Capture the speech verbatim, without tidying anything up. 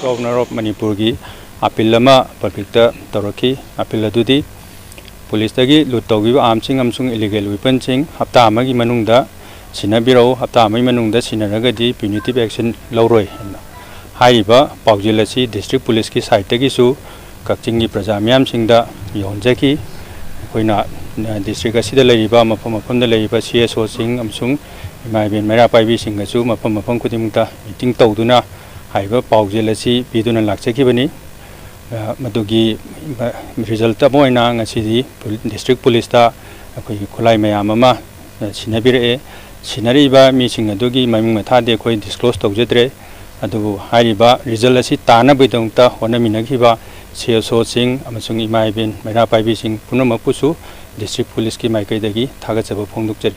Governor of ꯃꯅꯤꯄꯨꯔꯒꯤ appeal ꯑꯃ ꯄꯕ꯭ꯂꯤꯛꯇ ꯇꯧꯔꯛꯈꯤ꯫ ꯑꯥꯄꯤꯜ ꯑꯗꯨꯗꯤ ꯄꯨꯂꯤꯁꯇꯒꯤ ꯂꯨꯠ ꯇꯧꯈꯤꯕ ꯑꯥꯔꯝꯁꯤꯡ ꯑꯃꯁꯨꯡ ꯏꯂꯤꯒꯦꯜ ꯋꯦꯄꯟꯁꯤꯡ ꯍꯞꯇꯥ ꯑꯃꯒꯤ ꯃꯅꯨꯡꯗ ꯁꯤꯟꯅꯕꯤꯔꯛꯎ, ꯍꯞꯇꯥ ꯑꯃꯒꯤ ꯃꯅꯨꯡꯗ ꯁꯤꯟꯅꯔꯒꯗꯤ ꯄ꯭ꯌꯨꯅꯤꯇꯤꯞ ꯑꯦꯛꯁꯟ ꯂꯧꯔꯣꯏ ꯍꯥꯏꯅ ꯍꯥꯏꯔꯤꯕ ꯄꯥꯎꯖꯦꯜ ꯑꯁꯤ ꯗꯤꯁꯇ꯭ꯔꯤꯛ ꯄꯨꯂꯤꯁꯀꯤ ꯁꯥꯏꯠꯇꯒꯤꯁꯨ ꯀꯛꯆꯤꯡꯒꯤ ꯄ꯭ꯔꯖꯥ ꯃꯤꯌꯥꯝꯁꯤꯡꯗ ꯌꯧꯍꯟꯖꯈꯤ꯫ ꯑꯩꯈꯣꯏꯅ, ꯑ, ꯗꯤꯁꯇ꯭ꯔꯤꯛ ꯑꯁꯤꯗ ꯂꯩꯔꯤꯕ ꯃꯐꯝ ꯃꯐꯝꯗ ꯂꯩꯔꯤꯕ ꯁꯤ ꯑꯦꯁ ꯑꯣꯁꯤꯡ ꯑꯃꯁꯨꯡ ꯏꯃꯥ ꯏꯕꯦꯟ ꯃꯩꯔꯥ ꯄꯥꯏꯕꯤꯁꯤꯡꯒꯁꯨ ꯃꯐꯝ ꯃꯐꯝ ꯈꯨꯗꯤꯡꯃꯛꯇ ꯃꯤꯇꯤꯡ ꯇꯧꯗꯨꯅ ꯍꯥꯏꯔꯤꯕ ꯄꯥꯎꯖꯦꯜ ꯑꯁꯤ ꯄꯤꯗꯨꯅ ꯂꯥꯛꯆꯈꯤꯕꯅꯤ꯫ ꯑ, ꯃꯗꯨꯒꯤ, ꯑ, ꯔꯤꯖꯜꯠ ꯑꯃ ꯑꯣꯏꯅ ꯉꯁꯤꯗꯤ ꯄꯨ-, ꯗꯤꯁꯇ꯭ꯔꯤꯛ ꯄꯨꯂꯤꯁꯇ ꯑꯩꯈꯣꯏꯒꯤ ꯈꯨꯠꯂꯥꯏ ꯃꯌꯥꯝ ꯑꯃ, ꯑ, ꯁꯤꯟꯅꯕꯤꯔꯛꯑꯦ꯫ ꯁꯤꯟꯅꯔꯤꯕ ꯃꯤꯁꯤꯡ ꯑꯗꯨꯒꯤ ꯃꯃꯤꯡ ꯃꯊꯥꯗꯤ ꯑꯩꯈꯣꯏ ꯗꯤꯁꯀ꯭ꯂꯣꯁ ꯇꯧꯖꯗ꯭ꯔꯦ꯫ ꯑꯗꯨꯕꯨ ꯍꯥꯏꯔꯤꯕ ꯔꯤꯖꯜꯠ ꯑꯁꯤ ꯇꯥꯅꯕꯒꯤꯗꯃꯛꯇ ꯍꯣꯠꯅꯃꯤꯟꯅꯈꯤꯕ ꯁꯤ ꯑꯦꯁ ꯑꯣꯁꯤꯡ ꯑꯃꯁꯨꯡ ꯏꯃꯥ ꯏꯕꯦꯟ ꯃꯩꯔꯥ ꯄꯥꯏꯕꯤꯁꯤꯡ ꯄꯨꯝꯅꯃꯛꯄꯨꯁꯨ ꯗꯤꯁꯇ꯭ꯔꯤꯛ ꯄꯨꯂꯤꯁꯀꯤ ꯃꯥꯏꯀꯩꯗꯒꯤ ꯊꯥꯒꯠꯆꯕ ꯐꯣꯡꯗꯣꯛꯆꯔꯤ꯫